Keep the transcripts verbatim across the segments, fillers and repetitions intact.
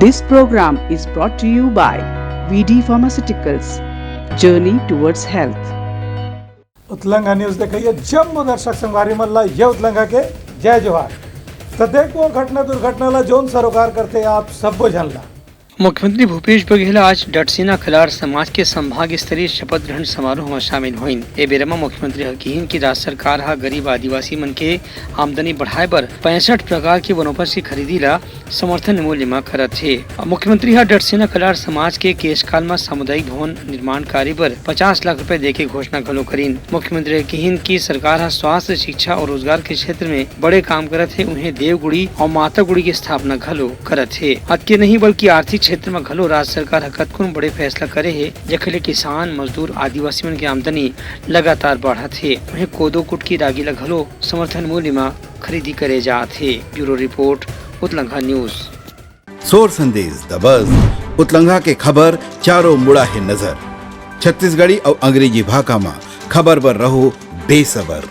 This program is brought to you by V D Pharmaceuticals, Journey Towards Health. Utlangha news देखइया जम्मो दर्शक संगवारी मन ला ये उतलंघा के जय जोहार। त देखो घटना दुर्घटना ला जोन सरोकार करथे आप सब्बो झन ला। मुख्यमंत्री भूपेश बघेल आज डटसेना कलार समाज के संभाग स्तरीय शपथ ग्रहण समारोह म शामिल होइन। ए बेरा म मुख्यमंत्री ह किहिन कि राज्य सरकार ह गरीब आदिवासी मन के आमदनी बढ़ाए बर पैंसठ प्रकार के वनोपज के खरीदी ला समर्थन मूल्य म करत हे। मुख्यमंत्री ह डटसेना कलार समाज के केशकाल म सामुदायिक भवन निर्माण कार्य बर पचास लाख रुपए देके घोषणा घलो करिन। मुख्यमंत्री ह किहिन कि सरकार ह स्वास्थ्य, शिक्षा और रोजगार के क्षेत्र में बड़े काम करत हे। उहें देवगुड़ी और मातागुड़ी के स्थापना घलो करत हे। अतके नहीं बल्कि आर्थिक क्षेत्र म घलो राज्य सरकार ह कतकोन बड़े फैसला करे हे, जेखर ले किसान, मजदूर, आदिवासी मन के आमदनी लगातार बढ़त हे। उहें कोदो, कुटकी, रागी ल घलो समर्थन मूल्य म खरीदी करे जात हे। Bureau report, उतलंघा news. सोर संदेश दबस, उतलंघा के खबर चारों मुड़ा हे नजर। छत्तीसगढ़ी अउ अंग्रेजी भाखा म खबर बर रहो बेसबर।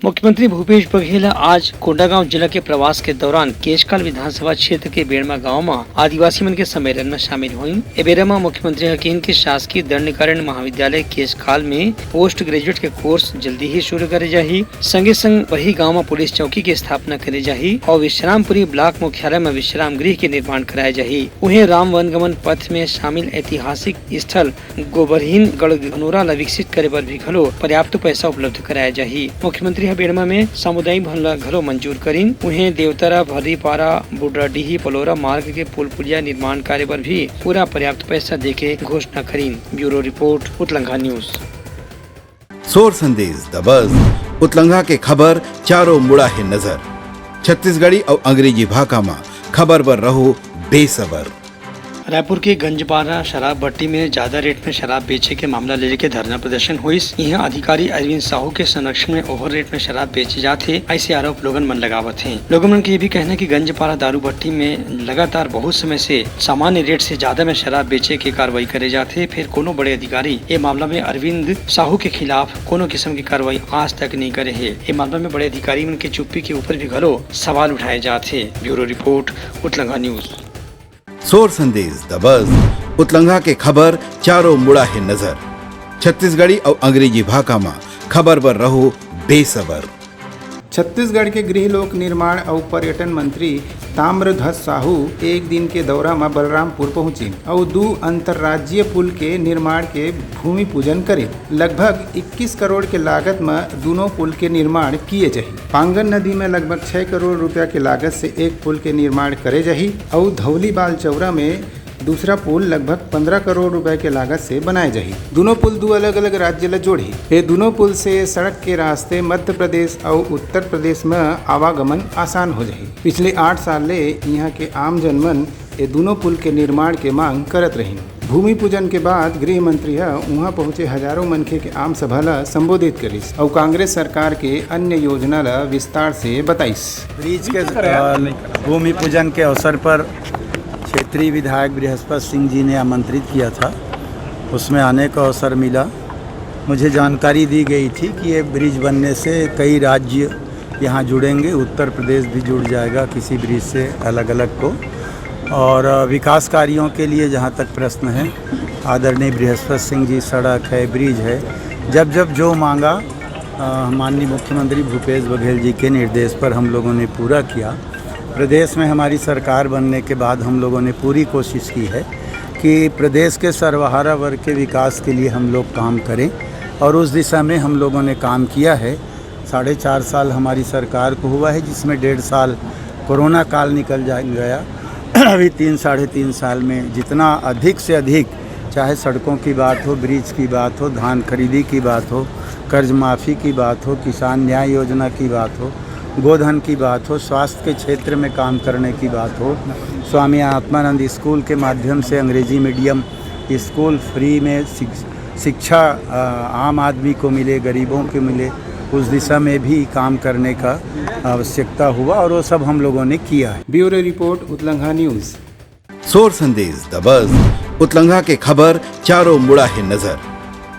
मुख्यमंत्री भूपेश बघेल ह आज कोंडागांव जिला के प्रवास के दौरान केशकाल विधानसभा क्षेत्र के बेड़मा गांव म आदिवासी मन के सम्मेलन म शामिल होइन। ए बेरा म मुख्यमंत्री ह किहिन कि शासकीय दंडकारण्य महाविद्यालय केशकाल में पोस्ट ग्रेजुएट के कोर्स जल्दी ही शुरू करे जाही। संगे संग वही गांव म पुलिस चौकी के स्थापना करे जाही और विश्रामपुरी ब्लॉक मुख्यालय म विश्राम गृह के निर्माण कराए जाही। उहें राम वनगमन पथ में शामिल ऐतिहासिक स्थल गोबरहीन गढ़ घनोरा ल विकसित करे बर भी घलो पर्याप्त पैसा उपलब्ध कराए जाही। मुख्यमंत्री ह बेड़मा में सामुदायिक भवन ल घलो मंजूर करिन। उहें देवतरा, भर्रीपारा, बुड्राडीही, पलोरा मार्ग के पुल पुलिया निर्माण कार्य बर भी पूरा पर्याप्त पैसा देके घोषणा करिन। Bureau report, उतलंघा news. सोर संदेश दबस, उतलंघा के खबर चारों मुड़ा हे नजर। छत्तीसगढ़ी अउ अंग्रेजी भाखा म खबर बर रहो बेसबर। रायपुर के गंजपारा शराब भट्टी में ज्यादा रेट में शराब बेचे के मामला ले लेके धरना प्रदर्शन होइस। इहां अधिकारी अरविंद साहू के संरक्षण में ओवर रेट में शराब बेचे जात हे, ऐसे आरोप लोगन मन लगावत हे। लोगन मन के ये भी कहना हे कि गंजपारा दारू भट्टी में लगातार बहुत समय से सामान्य रेट से ज्यादा में शराब बेचे के कार्रवाई करे जात हे, फिर कोनो बड़े अधिकारी ये मामला में अरविंद साहू के खिलाफ कोनो किस्म की कार्रवाई आज तक नहीं करे हे। ये मामला में बड़े अधिकारी मन के चुप्पी के ऊपर भी घलो सवाल उठाए जात हे। Bureau report, उतलंघा news. सोर संदेश दबस, उतलंघा के खबर चारों मुड़ा हे नजर। छत्तीसगढ़ी अउ अंग्रेजी भाखा म खबर बर रहो बेसबर। छत्तीसगढ़ के गृह, लोक निर्माण अउ पर्यटन मंत्री ताम्रध्वज साहू एक दिन के दौरा म बलरामपुर पहुंचिन अउ दू अंतर्राज्यीय पुल के निर्माण के भूमि पूजन करिन। लगभग इक्कीस करोड़ के लागत म दूनों पुल के निर्माण किए जाही। पांगन नदी म लगभग छह करोड़ रुपया के लागत से एक पुल के निर्माण करे जाही अउ धौलीबाल चौरा में दूसरा पुल लगभग पन्द्रह करोड़ रुपए के लागत से बनाए जाही। दूनों पुल दू अलग-अलग राज्य ल जोड़ही। ये दूनों पुल से सड़क के रास्ते मध्य प्रदेश अउ उत्तर प्रदेश म आवागमन आसान हो जाही। पिछले आठ साल ले इहां के आमजन मन ये दूनों पुल के निर्माण के मांग करत रहिन। भूमि पूजन के बाद गृह मंत्री ह उहां पहुंचे हजारों मनखे के आम सभा ल संबोधित करिस अउ कांग्रेस सरकार के अन्य योजना ल विस्तार से बताइस। ब्रिज के, अ, भूमि पूजन के अवसर पर क्षेत्रीय विधायक बृहस्पति सिंह जी ने आमंत्रित किया था, उसमें आने का अवसर मिला। मुझे जानकारी दी गई थी कि ये ब्रिज बनने से कई राज्य यहाँ जुड़ेंगे, उत्तर प्रदेश भी जुड़ जाएगा किसी ब्रिज से अलग-अलग को। और, अ, विकास कार्यों के लिए जहाँ तक प्रश्न है, आदरणीय बृहस्पति सिंह जी, सड़क है, ब्रिज है, जब जब जो मांगा, अ, माननीय मुख्यमंत्री भूपेश बघेल जी के निर्देश पर हम लोगों ने पूरा किया। प्रदेश में हमारी सरकार बनने के बाद हम लोगों ने पूरी कोशिश की है कि प्रदेश के सर्वहारा वर्ग के विकास के लिए हम लोग काम करें और उस दिशा में हम लोगों ने काम किया है। साढ़े चार साल हमारी सरकार को हुआ है, जिसमें डेढ़ साल कोरोना काल निकल जा, गया। अभी तीन, साढ़े तीन साल में जितना अधिक से अधिक, चाहे सड़कों की बात हो, ब्रिज की बात हो, धान खरीदी की बात हो, कर्ज माफ़ी की बात हो, किसान न्याय योजना की बात हो, गोधन की बात हो, स्वास्थ्य के क्षेत्र में काम करने की बात हो, स्वामी आत्मानंद स्कूल के माध्यम से अंग्रेजी मीडियम स्कूल फ्री में शिक-, शिक्षा, अ, आम आदमी को मिले, गरीबों को मिले, उस दिशा में भी काम करने का आवश्यकता हुआ और वो सब हम लोगों ने किया है। Bureau report, उतलंघा news. सोर संदेश दबस, उतलंघा के खबर चारों मुड़ा हे नजर।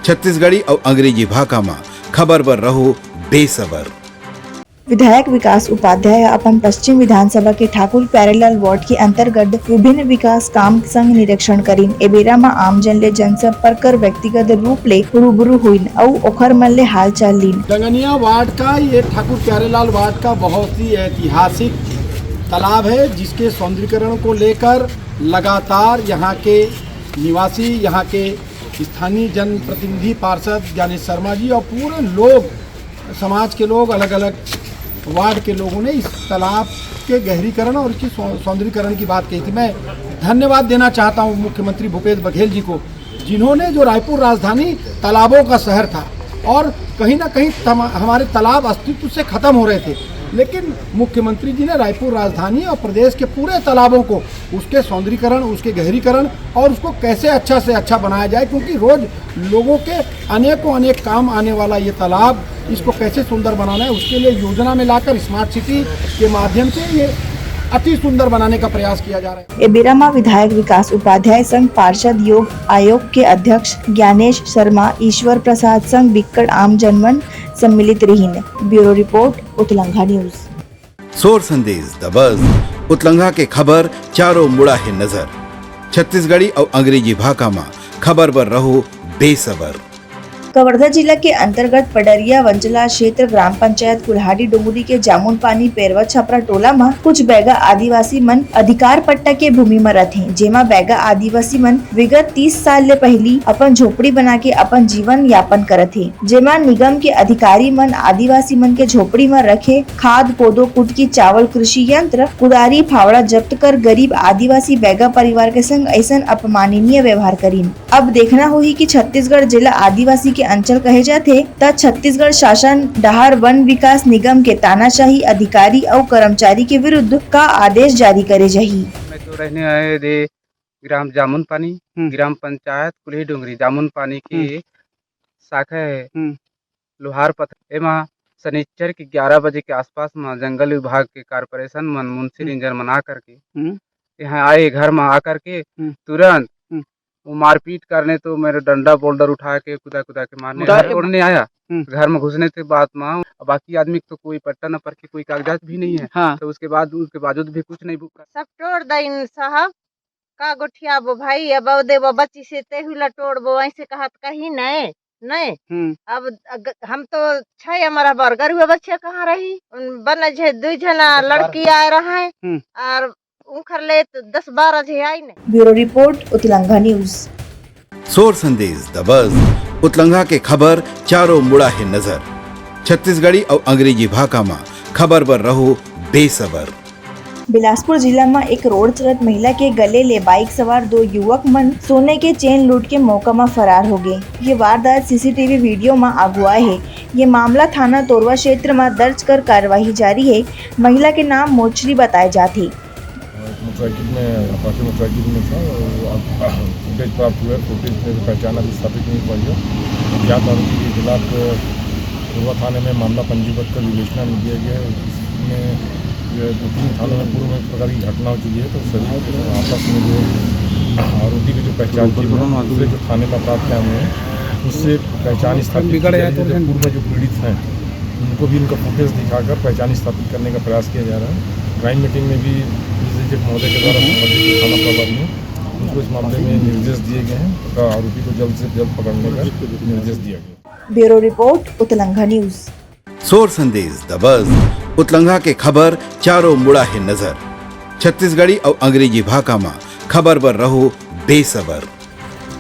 छत्तीसगढ़ी अउ अंग्रेजी भाखा म खबर बर रहो बेसबर। विधायक विकास उपाध्याय ह अपन पश्चिम विधानसभा के ठाकुर प्यारेलाल वार्ड के अंतर्गत विभिन्न विकास काम संग निरीक्षण करिन। ए बेरा म आमजन ले जनसंपर्क कर व्यक्तिगत रूप ले रूबरू होइन अउ ओखर मन ले हालचाल लीन। डंगनिया वार्ड का, ये ठाकुर प्यारेलाल वार्ड का बहुत ही ऐतिहासिक तालाब है, जिसके सौंदर्यीकरण को लेकर लगातार यहाँ के निवासी, यहाँ के स्थानीय जनप्रतिनिधि, पार्षद ज्ञानेश शर्मा जी और पूरे लोग, समाज के लोग, अलग-अलग वार्ड के लोगों ने इस तालाब के गहरीकरण और इसकी सौ-, सौंदर्यीकरण की बात कही थी। मैं धन्यवाद देना चाहता हूँ मुख्यमंत्री भूपेश बघेल जी को, जिन्होंने जो रायपुर राजधानी तालाबों का शहर था और कहीं ना कहीं तमा-, हमारे तालाब अस्तित्व से खत्म हो रहे थे, लेकिन मुख्यमंत्री जी ने रायपुर राजधानी और प्रदेश के पूरे तालाबों को उसके सौंदर्यीकरण, उसके गहरीकरण और उसको कैसे अच्छा से अच्छा बनाया जाए, क्योंकि रोज लोगों के अनेकों अनेक काम आने वाला ये तालाब, इसको कैसे सुंदर बनाना है, उसके लिए योजना में लाकर स्मार्ट सिटी के माध्यम से ये अति सुंदर बनाने का प्रयास किया जा रहा है। ए बेरा म विधायक विकास उपाध्याय संग पार्षद योग आयोग के अध्यक्ष ज्ञानेश शर्मा, ईश्वर प्रसाद संग बिक्कट आम जनमन सम्मिलित रहिन। Bureau report, उतलंघा news. सोर संदेश दबस, उतलंघा के खबर चारों मुड़ा हे नजर। छत्तीसगढ़ी अउ अंग्रेजी भाखा म खबर बर रहो बेसबर। कवर्धा जिला के अंतर्गत पडरिया वंचला क्षेत्र ग्राम पंचायत कुल्हाड़ी डोंगरी के जामुन पानी पेरवा छपरा टोला म कुछ बैगा आदिवासी मन अधिकार पट्टा के भूमि म रथे, जेमा बैगा आदिवासी मन विगत तीस साल ले पहिली अपन झोपड़ी बना के अपन जीवन यापन करत हे, जेमा निगम के अधिकारी मन आदिवासी मन के झोपड़ी म रखे खाद, कोदो, कुटकी, चावल, कृषि यंत्र, कुदारी, फावड़ा जब्त कर गरीब आदिवासी बैगा परिवार के संग अइसन अपमाननीय व्यवहार करिन। अब देखना होही कि छत्तीसगढ़ जेला आदिवासी के अंचल कहे जाथे, त छत्तीसगढ़ शासन डहार वन विकास निगम के तानाशाही अधिकारी अउ कर्मचारी के विरुद्ध का आदेश जारी करे जाही। मैं तो रहने आए रे ग्राम जामुन पानी, हम्म। ग्राम पंचायत कुल्ही डोंगरी जामुन पानी के हम्म। शाखा है हम्म। लोहार पथ। एमा शनिचर के ग्यारह बजे के आसपास म जंगल विभाग के कारपोरेशन मन मुंशी हम्म। रेंजर मन आ करके हम्म। यहाँ आए, घर म आ करके हम्म। तुरंत हम्म। वो मारपीट करने, तो मेरे डंडा बोल्डर उठा के कुदा कुदा के मारने, घर घर तोड़ने आया। हम्म। घर में घुसने के बाद में बाकी आदमी को तो कोई पट्टा न पर के कोई कागजात भी नहीं है। हाँ। तो उसके बाद, उसके बावजूद भी कुछ नहीं भुगता। सब तोड़ दइन साहब, का गोठियाबो भाई, अब अवदे वो बच्ची से तेहू ला तोड़बो, ऐसे कहत कही नहीं, नहीं। हम्म। अब अग-, हम तो छह हमारा बरगर हुआ बच्चा कहाँ रही, उन बन जे दू जना दस बारह लड़की आए रहे, हम्म। और उनकर ले तो दस बारह जे आई नहीं। Bureau report, उतलंघा news. सोर संदेश दबस, उतलंघा के खबर चारों मुड़ा हे नजर। छत्तीसगढ़ी अउ अंग्रेजी भाखा म खबर बर रहो बेसबर। बिलासपुर जिला म एक रोड चलत महिला के गले ले बाइक सवार दो युवक मन सोने के चेन लूट के मौका म फरार हो गे। ये वारदात सीसीटीवी वीडियो म आगू आए हे। ये मामला थाना तोरवा क्षेत्र म दर्ज कर कार्यवाही जारी हे। महिला के नाम मोचरी बताए जात हे। मोटरसाइकिल में, अपाचे मोटरसाइकिल में था। वो अब फुटेज प्राप्त हुआ है, फुटेज में पहचान अभी स्थापित नहीं हुई है। अज्ञात आरोपी के खिलाफ तोरवा थाने में मामला पंजीबद्ध कर विवेचना में दिया गया है। इसमें ये दो तीन थानों में पूर्व में इस प्रकार की घटना हो चुकी है, तो सभी के आपस में जो आरोपी की जो पहचान की है, दूसरे जो थाने में अपराध किया हुए हैं, उससे पहचान स्थापित की जा रही है। जो पूर्व में जो पीड़ित हैं, उनको भी उनका फुटेज दिखाकर पहचान स्थापित करने का प्रयास किया जा रहा है। क्राइम मीटिंग में भी डीसी महोदय के द्वारा संबंधित थाना प्रभारी हैं, उनको इस मामले में निर्देश दिए गए हैं तथा आरोपी को जल्द से जल्द पकड़ने का निर्देश दिया गया। Bureau report, उतलंघा news. सोर संदेश दबस, उतलंघा के खबर चारों मुड़ा हे नजर। छत्तीसगढ़ी अउ अंग्रेजी भाखा म खबर बर रहो बेसबर।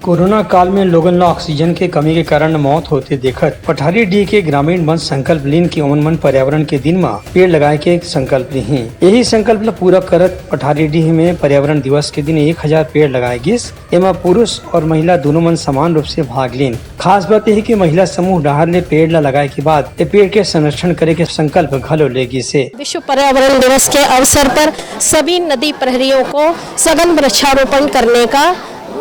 कोरोना काल में लोगन ला ऑक्सीजन के कमी के कारण मौत होते देखत पठारी डीह के ग्रामीण मन संकल्प लीन कि ओमन मन पर्यावरण के दिन म पेड़ लगाए के संकल्प लिहीं। यही संकल्प ला पूरा करत पठारी डीह में पर्यावरण दिवस के दिन एक हजार पेड़ लगाए गिस। एमा पुरुष और महिला दोनों मन समान रूप से भाग लीन। खास बात यह कि महिला समूह डहार ले पेड़ ला लगाए के बाद ए पेड़ के संरक्षण करे के संकल्प घलो ले गिस हे। विश्व पर्यावरण दिवस के अवसर पर सभी नदी प्रहरियों को सघन वृक्षारोपण करने का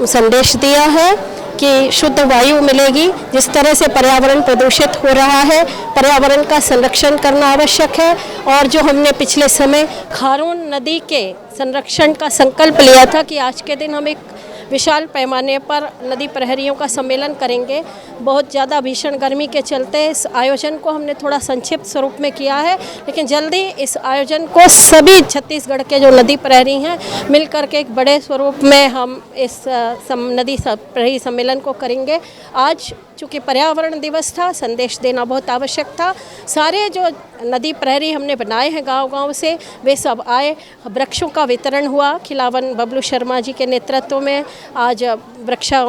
संदेश दिया है कि शुद्ध वायु मिलेगी। जिस तरह से पर्यावरण प्रदूषित हो रहा है, पर्यावरण का संरक्षण करना आवश्यक है। और जो हमने पिछले समय खारून नदी के संरक्षण का संकल्प लिया था कि आज के दिन हम एक विशाल पैमाने पर नदी प्रहरियों का सम्मेलन करेंगे। बहुत ज़्यादा भीषण गर्मी के चलते इस आयोजन को हमने थोड़ा संक्षिप्त स्वरूप में किया है, लेकिन जल्दी इस आयोजन को सभी छत्तीसगढ़ के जो नदी प्रहरी हैं, मिल करके एक बड़े स्वरूप में हम इस, अ, सम-, नदी स-, प्रहरी सम्मेलन को करेंगे। आज चूँकि पर्यावरण दिवस था, संदेश देना बहुत आवश्यक था। सारे जो नदी प्रहरी हमने बनाए हैं गांव-गांव से, वे सब आए। वृक्षों का वितरण हुआ। खिलावन बबलू शर्मा जी के नेतृत्व में आज वृक्ष, अ,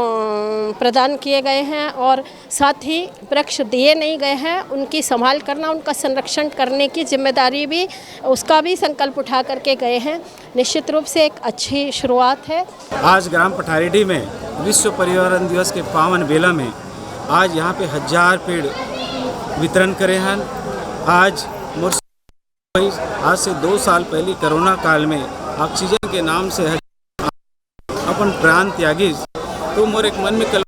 प्रदान किए गए हैं और साथ ही वृक्ष दिए नहीं गए हैं, उनकी संभाल करना, उनका संरक्षण करने की जिम्मेदारी भी, उसका भी संकल्प उठा करके गए हैं। निश्चित रूप से एक अच्छी शुरुआत है। आज ग्राम पठारीडीह में विश्व पर्यावरण दिवस के पावन बेला में आज यहाँ पे हजार पेड़ वितरण करे हन। आज मोर, आज से दो साल पहले कोरोना काल में ऑक्सीजन के नाम से हज-, अपन प्राण त्यागिस, तो मोर एक मन में कल,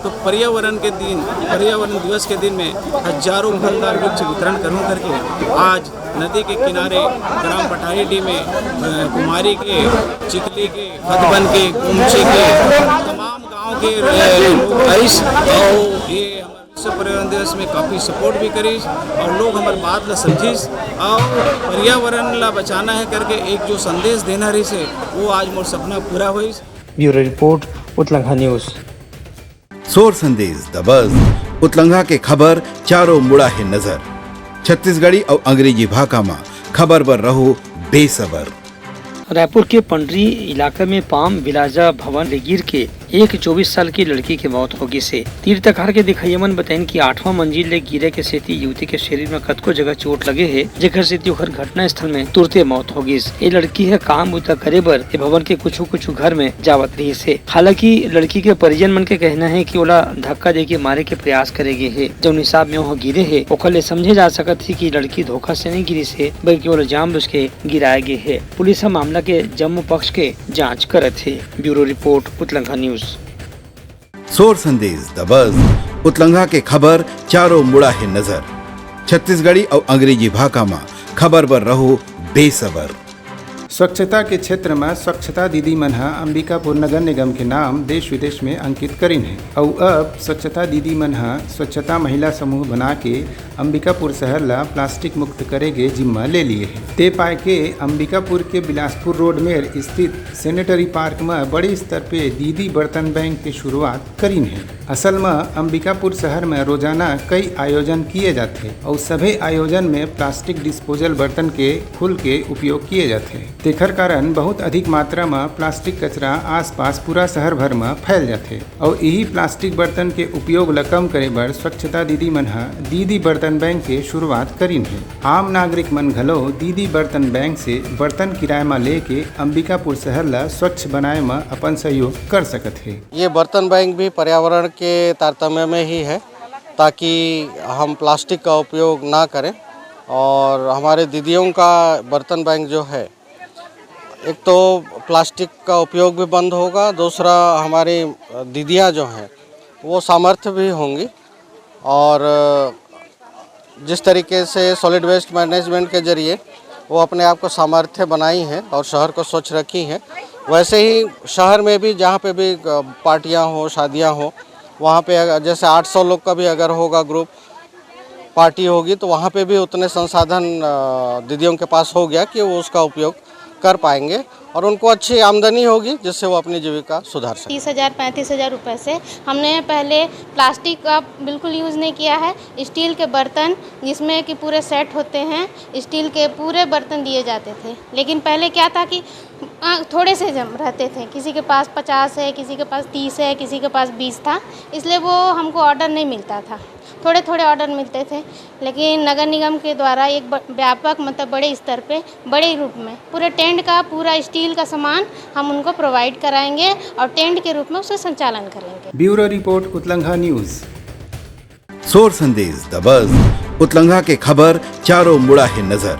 तो पर्यावरण के दिन, पर्यावरण दिवस के दिन में हजारों फलदार वृक्ष वितरण करूं करके आज नदी के किनारे ग्राम पठारीडीह में, अ, कुमारी के, चिखली के, खतबन के, कुमची के तमाम गांव के, अ, लोग आइस और ये हमारे विश्व पर्यावरण दिवस में काफ़ी सपोर्ट भी करिस और लोग हमारे बात ला समझिस और पर्यावरण ला बचाना है करके एक जो संदेश देना रहिस हे, वो आज मोर सपना पूरा होइस। ब्यूरो रिपोर्ट, उतलंघा न्यूज़। सोर संदेश दबस, उतलंघा के खबर चारों मुड़ा हे नजर। छत्तीसगढ़ी अउ अंग्रेजी भाखा म खबर बर रहो बेसबर। रायपुर के पंडरी इलाका में पाम विलाजा भवन ले गिर के एक चौबीस साल की लड़की के मौत हो गिस हे। तीर तखार के दिखइया मन बताइन कि आठवां मंजिल ले गिरे के सेती युवती के शरीर में कतको जगह चोट लगे हे, जेकर सेती ओकर घटना स्थल में तुरते मौत हो गिस। ये लड़की ह काम बुता करे बर ये भवन के कुछ कुछ घर में जावत रहिस हे। हालांकि लड़की के परिजन मन के कहना हे कि ओला धक्का दे के मारे के प्रयास करे गे हे। जौन हिसाब में ओह गिरे हे, ओकर ले समझे जा सकत हे कि लड़की धोखा से नहीं गिरिस हे, बल्कि ओला जानबूझ के गिराए गे हे। पुलिस ह मामला के जम्मो पक्ष के जांच करत हे। ब्यूरो रिपोर्ट, उतलंघा न्यूज़। सोर संदेश दबस, उतलंघा के खबर चारों मुड़ा हे नजर। छत्तीसगढ़ी अउ अंग्रेजी भाखा म खबर बर रहो बेसबर। स्वच्छता के क्षेत्र म स्वच्छता दीदी मन ह अंबिकापुर नगर निगम के नाम देश विदेश में अंकित करिन हे। अउ अब स्वच्छता दीदी मन ह स्वच्छता महिला समूह बना के अंबिकापुर शहर ला प्लास्टिक मुक्त करे के जिम्मा ले लिए हे। ते पाय के अंबिकापुर के बिलासपुर रोड मेर स्थित सैनिटरी पार्क म बड़े स्तर पे दीदी बर्तन बैंक के शुरुआत करिन हे। असल म अंबिकापुर शहर म रोजाना कई आयोजन किए जाथे अउ सभे आयोजन में प्लास्टिक डिस्पोजल बर्तन के खुल के उपयोग किए जाथे। तेखर कारण बहुत अधिक मात्रा म प्लास्टिक कचरा आसपास पूरा शहर भर म फैल जाथे। अउ इही प्लास्टिक बर्तन के उपयोग ल कम करे बर स्वच्छता दीदी मन ह दीदी बर्तन बैंक के शुरुआत करिन हे। आम नागरिक मन घलो दीदी बर्तन बैंक से बर्तन किराए म लेके अंबिकापुर शहर ल स्वच्छ बनाए म अपन सहयोग कर सकत हे। ये बर्तन बैंक भी पर्यावरण के तारतम्य में ही है, ताकि हम प्लास्टिक का उपयोग ना करें और हमारे दीदियों का बर्तन बैंक जो है, एक तो प्लास्टिक का उपयोग भी बंद होगा, दूसरा हमारी दीदियाँ जो हैं वो सामर्थ्य भी होंगी और जिस तरीके से सॉलिड वेस्ट मैनेजमेंट के जरिए वो अपने आप को सामर्थ्य बनाई हैं और शहर को स्वच्छ रखी हैं, वैसे ही शहर में भी जहाँ पे भी, अ, पार्टियाँ हो, शादियाँ हो, वहाँ पे अगर जैसे आठ सौ लोग का भी अगर होगा ग्रुप पार्टी होगी, तो वहाँ पे भी उतने संसाधन, अ, दीदियों के पास हो गया कि वो उसका उपयोग कर पाएंगे और उनको अच्छी आमदनी होगी, जिससे वो अपनी जीविका सुधार सकें। तीस हज़ार, पैंतीस हज़ार रुपये से हमने पहले प्लास्टिक का बिल्कुल यूज़ नहीं किया है। स्टील के बर्तन, जिसमें कि पूरे सेट होते हैं, स्टील के पूरे बर्तन दिए जाते थे। लेकिन पहले क्या था कि, अ, थोड़े से जन रहते थे, किसी के पास पचास है, किसी के पास तीस है, किसी के पास बीस था, इसलिए वो हमको ऑर्डर नहीं मिलता था, थोड़े थोड़े ऑर्डर मिलते थे। लेकिन नगर निगम के द्वारा एक ब-, व्यापक, मतलब, बड़े स्तर पे, बड़े रूप में पूरे टेंट का, पूरा स्टील का सामान हम उनको प्रोवाइड कराएंगे और टेंट के रूप में उसे संचालन करेंगे। ब्यूरो रिपोर्ट, उतलंघा न्यूज़। सोर संदेश दबस, उतलंघा के खबर चारों मुड़ा हे नजर।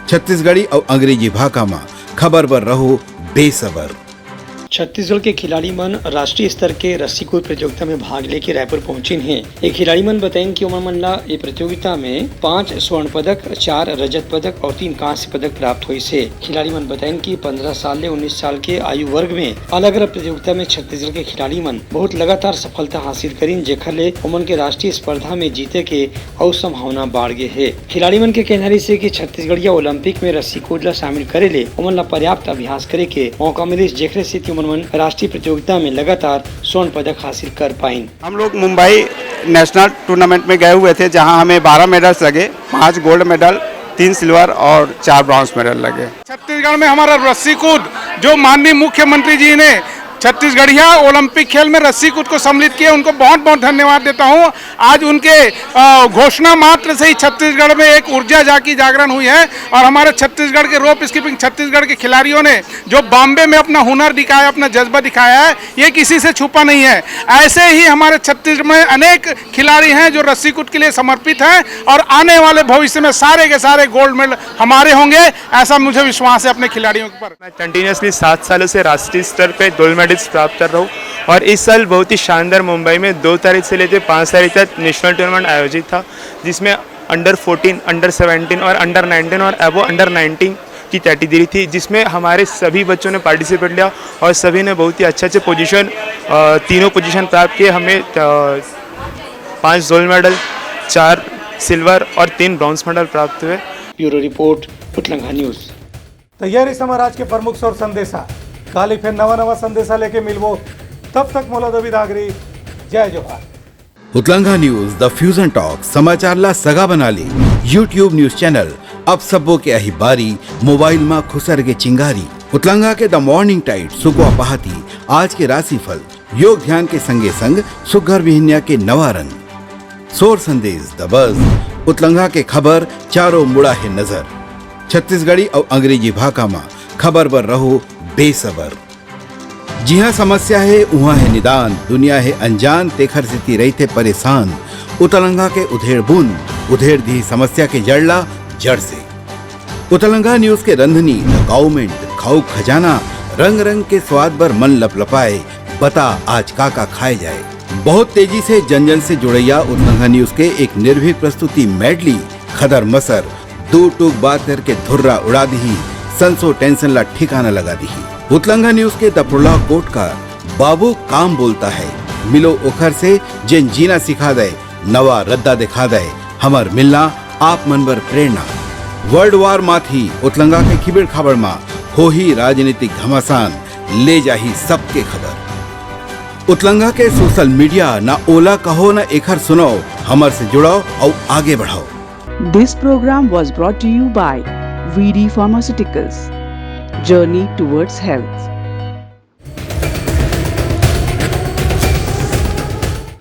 छत्तीसगढ़ी अउ अंग्रेजी भाखा म खबर बर रहो बेसबर। छत्तीसगढ़ के खिलाड़ी मन राष्ट्रीय स्तर के रस्सी कूद प्रतियोगिता में भाग लेके रायपुर पहुंचिन हे। ये खिलाड़ी मन बताइन कि ओमन मन ला ये प्रतियोगिता में पांच स्वर्ण पदक, चार रजत पदक और तीन कांस्य पदक प्राप्त होइस हे। खिलाड़ी मन बताइन कि पंद्रह साल ले उन्नीस साल के आयु वर्ग में अलग-अलग प्रतियोगिता में छत्तीसगढ़ के खिलाड़ी मन बहुत लगातार सफलता हासिल करिन, जेखर ले ओमन के राष्ट्रीय स्पर्धा में जीते के अउ संभावना बाढ़ गे हे। खिलाड़ी मन के कहना रहिस हे कि छत्तीसगढ़िया ओलंपिक में रस्सी कूद ला शामिल करे ले ओमन ला पर्याप्त अभ्यास करे के मौका मिलिस, जेखरे सेती ओमन मन राष्ट्रीय प्रतियोगिता में लगातार स्वर्ण पदक हासिल कर पाइन। हम लोग मुंबई नेशनल टूर्नामेंट में गए हुए थे, जहां हमें बारह मेडल्स लगे, पांच गोल्ड मेडल, तीन सिल्वर और चार ब्रॉन्ज मेडल लगे। छत्तीसगढ़ में हमारा रस्सी कूद, जो माननीय मुख्यमंत्री जी ने छत्तीसगढ़िया ओलंपिक खेल में रस्सी कूद को सम्मिलित किया, उनको बहुत बहुत धन्यवाद देता हूँ। आज उनके, अ, घोषणा मात्र से ही छत्तीसगढ़ में एक ऊर्जा जागी, जागरण हुई है और हमारे छत्तीसगढ़ के रोप स्किपिंग छत्तीसगढ़ के खिलाड़ियों ने जो बॉम्बे में अपना हुनर दिखाया, अपना जज्बा दिखाया है, ये किसी से छुपा नहीं है। ऐसे ही हमारे छत्तीसगढ़ में अनेक खिलाड़ी हैं जो रस्सी कूद के लिए समर्पित हैं और आने वाले भविष्य में सारे के सारे गोल्ड मेडल हमारे होंगे, ऐसा मुझे विश्वास है अपने खिलाड़ियों पर। मैं कंटिन्यूअसली सात सालों से राष्ट्रीय स्तर पे गोल्ड मेडल्स प्राप्त कर रहा हूँ और इस साल बहुत ही शानदार मुंबई में दो तारीख से लेकर पाँच तारीख तक नेशनल टूर्नामेंट आयोजित था, जिसमें अंडर फोर्टीन, अंडर सेवनटीन और अंडर नाइनटीन और अबो अंडर नाइनटीन की कैटेगरी थी, जिसमें हमारे सभी बच्चों ने पार्टिसिपेट लिया और सभी ने बहुत ही अच्छे अच्छे पोजीशन, अ, तीनों पोजीशन प्राप्त किए। हमें, अ, पाँच गोल्ड मेडल, चार सिल्वर और तीन ब्रॉन्ज मेडल प्राप्त हुए। ब्यूरो रिपोर्ट, उतलंघा न्यूज़। त ये रहिस हमर आज के प्रमुख सोर संदेशा। काली फेर नवा नवा संदेशा लेके मिलबो, तब तक मोला दो बिदा आगरी। जय जोहार। उतलंघा न्यूज़, द फ्यूजन टॉक, समाचार ला सगा बना ले। YouTube न्यूज़ चैनल, अब सबो के आही बारी, मोबाइल मा खुसर के चिंगारी। उतलंघा के द मॉर्निंग टाइड, सुकवा पहाती, आज के राशिफल, योग ध्यान के संगे संग सुग्घर बिहनिया के नवा रंग। सोर संदेश, द बज, उतलंघा के खबर, चारों मुड़ा हे नजर। छत्तीसगढ़ी अउ अंग्रेजी भाखा मा खबर बर रहो बेसबर। जिहाँ समस्या हे, उहाँ हे निदान, दुनिया हे अनजान, तेखर सेती रहिथे परेशान। उतलंघा के उधेड़ बूंद, उधेड़ दिही समस्या के जड़ ला जड़ से। उतलंघा न्यूज़ के रंधनी, द काउमेंट, खाऊ खजाना, रंग रंग के स्वाद बर मन लपलपाए, बता आज का का खाए जाए। बहुत तेजी से जन जन से जुड़ैया उतलंघा न्यूज़ के एक निर्भीक प्रस्तुति मेडली, खदर मसर, दू टूक बात करके धुर्रा उड़ा दिही, संसो टेंशन ला ठिकाना लगा दिही। उतलंघा न्यूज़ के दपड़ोला कोटकार, बाबू काम बोलता है, मिलो ओखर से जेन जीना सिखा दे, नवा रद्दा दिखा दे, हमर मिलना आप मन बर प्रेरणा। वर्ल्ड वार माथी उतलंघा के खिबेड़ खाबड़ मा होही राजनीतिक घमासान, ले जाही सबके खबर। उतलंघा के सोशल मीडिया ना ओला कहो ना एखर सुनाओ, हमर से जुड़ाओ अउ आगे बढ़ाओ। This program was brought to you by V D Pharmaceuticals. Journey towards health.